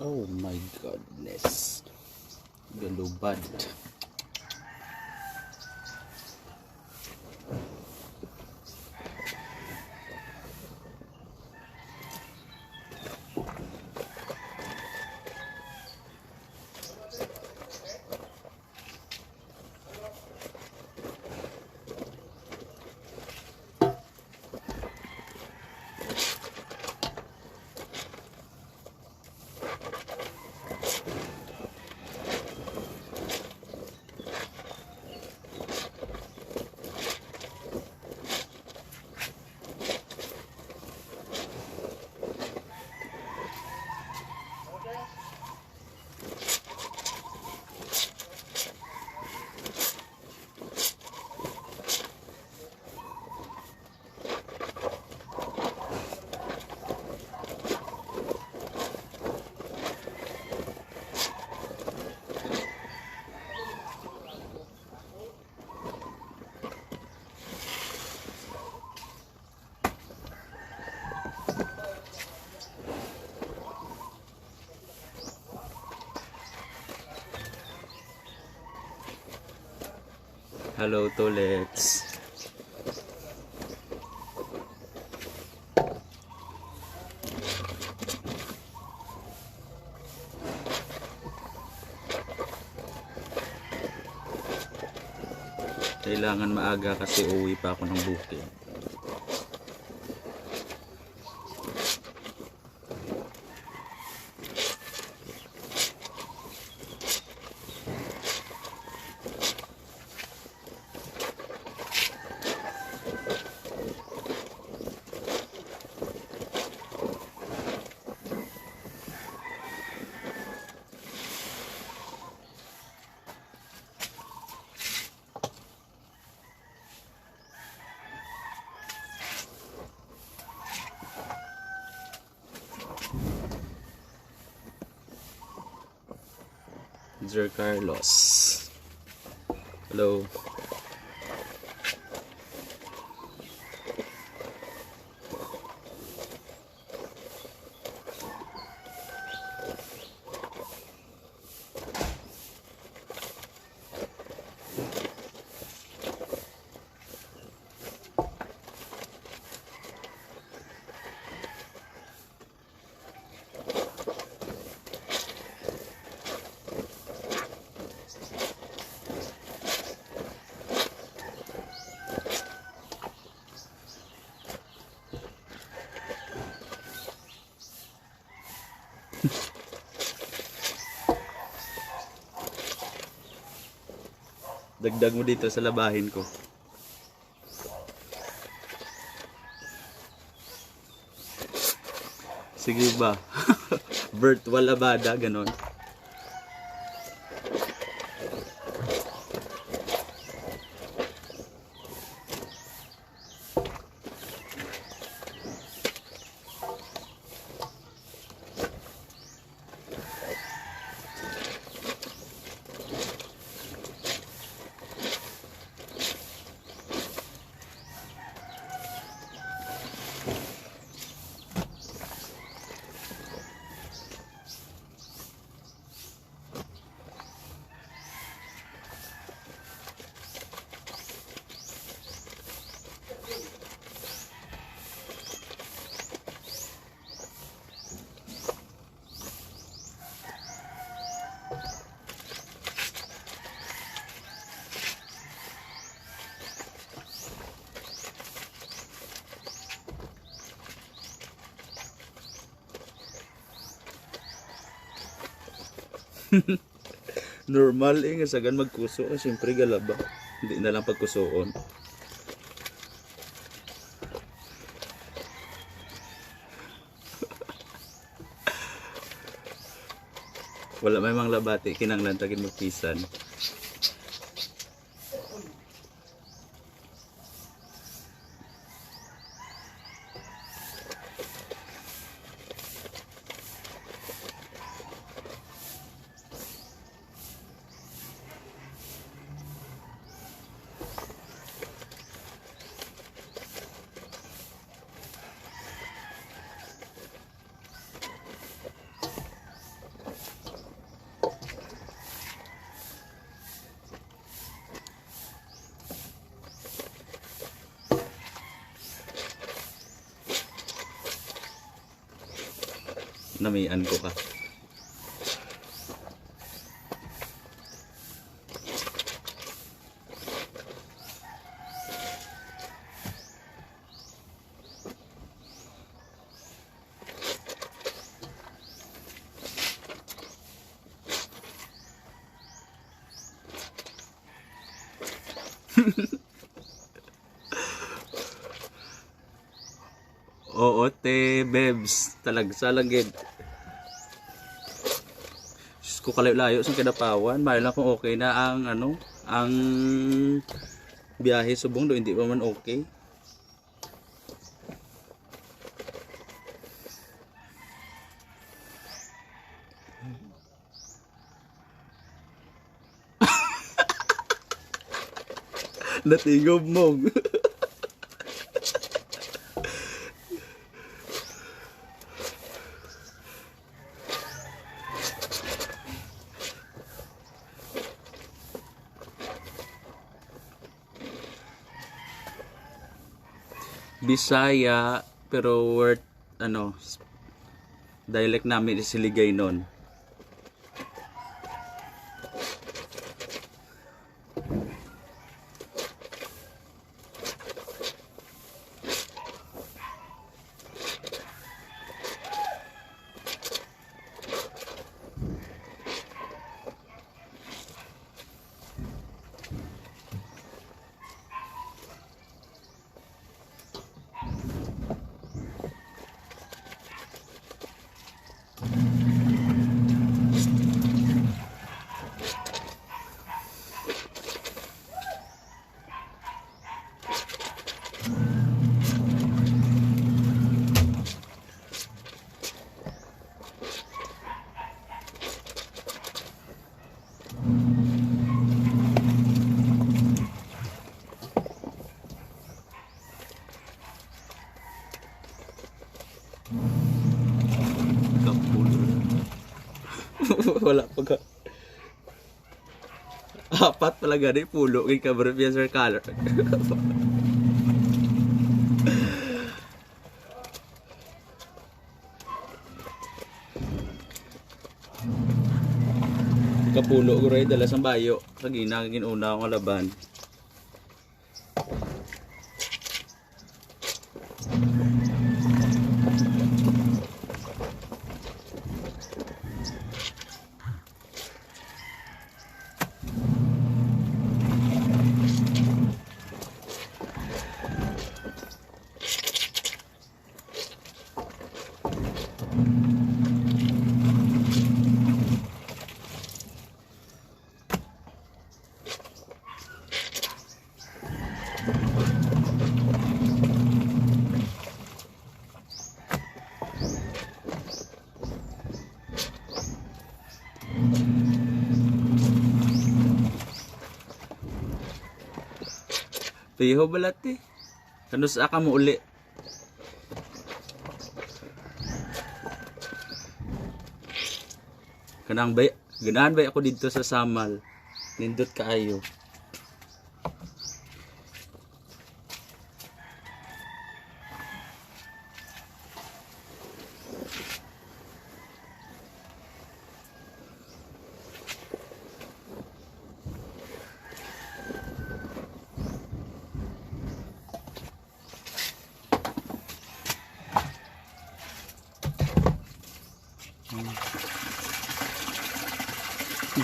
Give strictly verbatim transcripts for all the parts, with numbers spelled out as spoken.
Oh my goodness. Galubad. Hello, Tolets. Kailangan maaga kasi uwi pa ako ng bukid. Sir Carlos. Hello. Dagdag mo dito sa labahin ko. Sige ba? Virtual labada, ganon. Normal eh, nga sagan magkuso, eh, siyempre galaba. Hindi na lang pagkusoon. Wala may mga labati, kinanglan ta gid magpisan. Namian ko ka. Oo, te, Bebs. Talagsa lang gid. Sus ko, kalayo-layo sa Kidapawan. Maayo lang kung okay na ang, ano, ang biyahe subong do, hindi pa man okay. Natingob mo. Bisaya, pero worth, ano, s-, dialect namin is Hiligaynon. Kapulo. Wala pa ka. Apat pala gani, pulo gid ka, bro, Sir Color. Kapulo, guro, ay dala sang bayo. Kagina, ginuna nga laban. Tuyo bala, te. Kanus-a ka mo uli? Kanang bay, ganahan bay ako didto sa Samal. Nindot kaayo.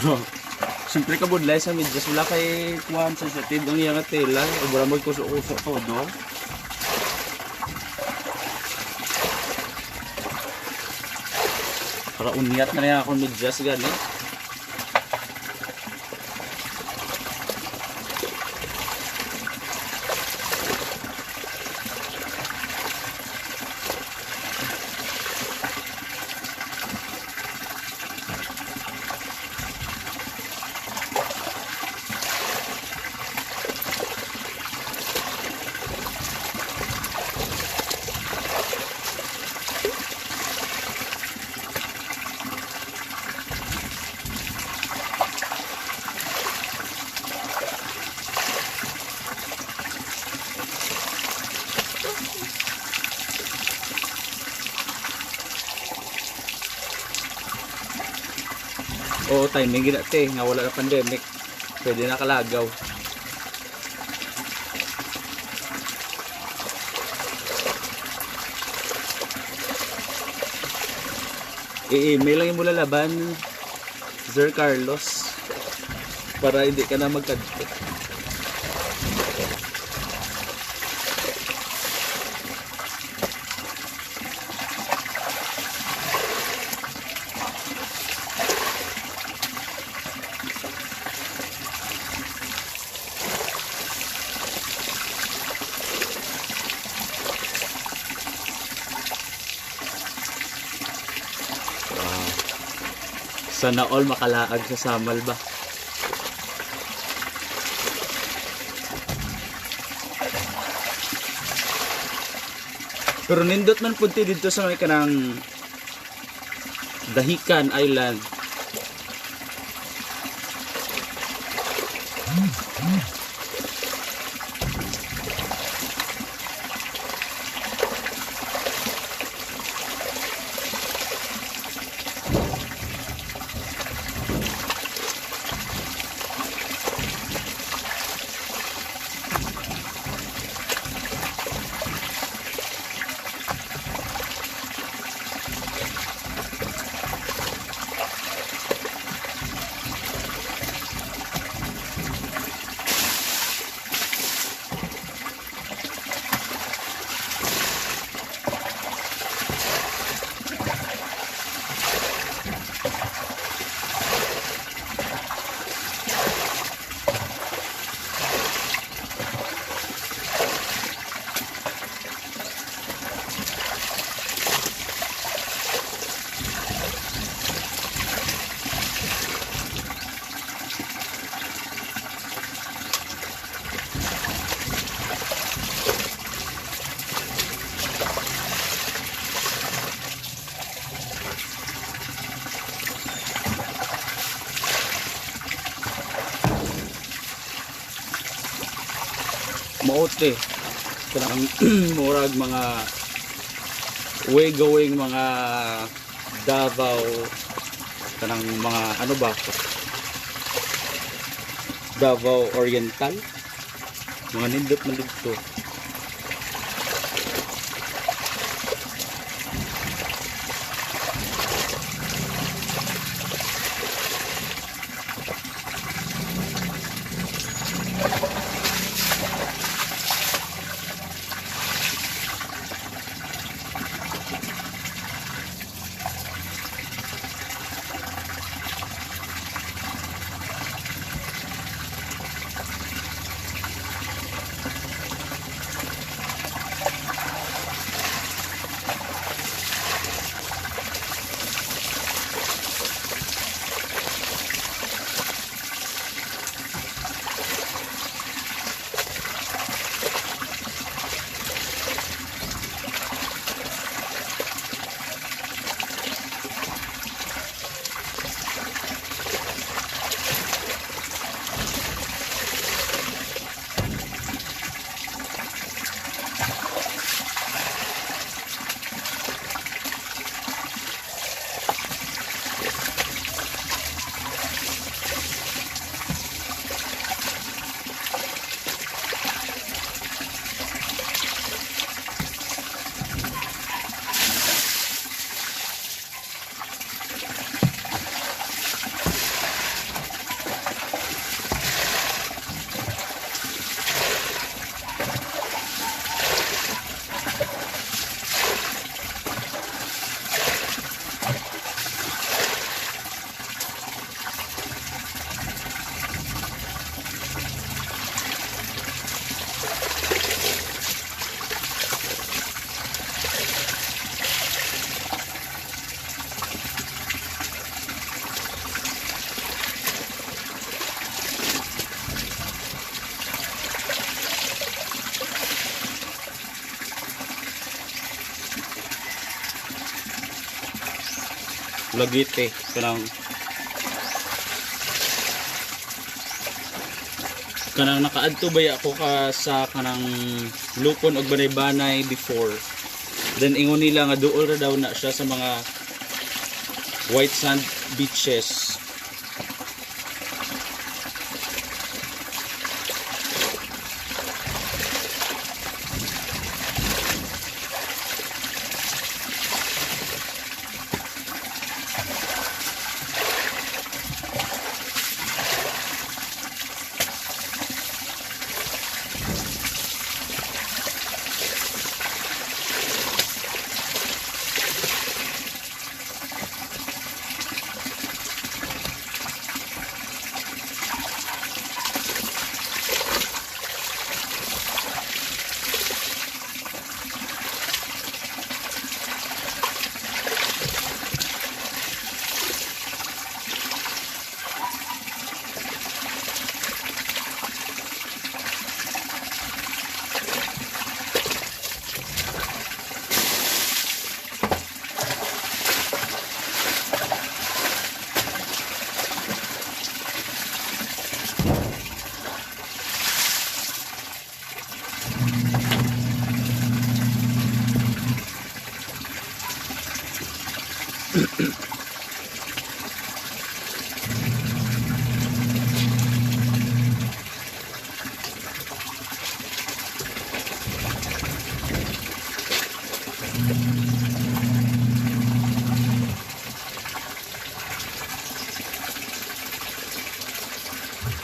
So, siyempre, kabudlay sa medyas, wala kay kuwan, sensitive ang iya nga tela. Obra mo kuso-kuso todo. Para unyat na niya akong medyas gani. Oo, timing gina, te, nga wala na pandemic. Pwede na kalagaw. I-email lang yung lalaban, Sir Carlos, para hindi ka na magkadto. Wow. Sana all makalaag sa Samal ba? Pero nindot man pud ti didto sa may kanang Dahican Island. Maote. Kanang murag mga way going, mga Davao, kanang mga ano ba, Davao Oriental. Mga nindot man didto. Lagete, kanang, kanang nakaadto baya ako ka sa kanang Lupon ug Banaybanay before. Then ingon nila nga duol ra daw na siya sa mga white sand beaches.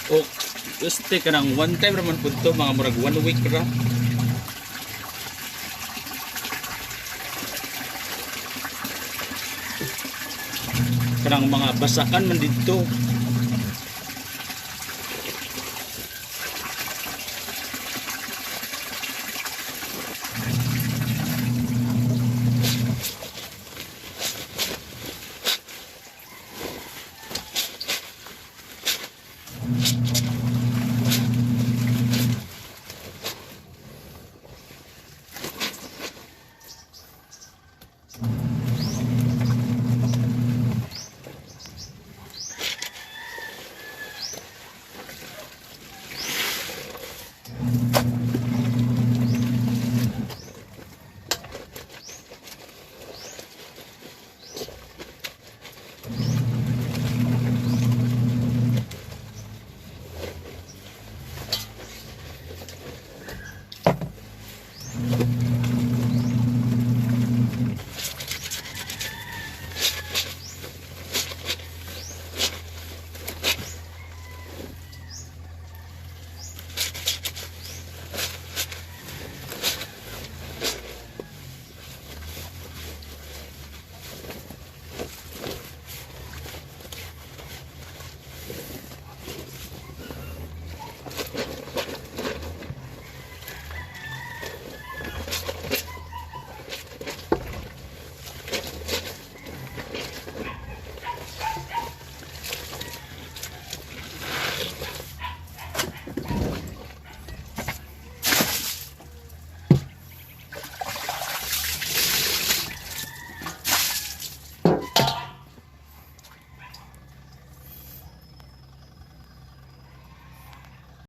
O, este, kanang one time ra man pud to, mga murag one week ra. Kanang mga basakan man didto.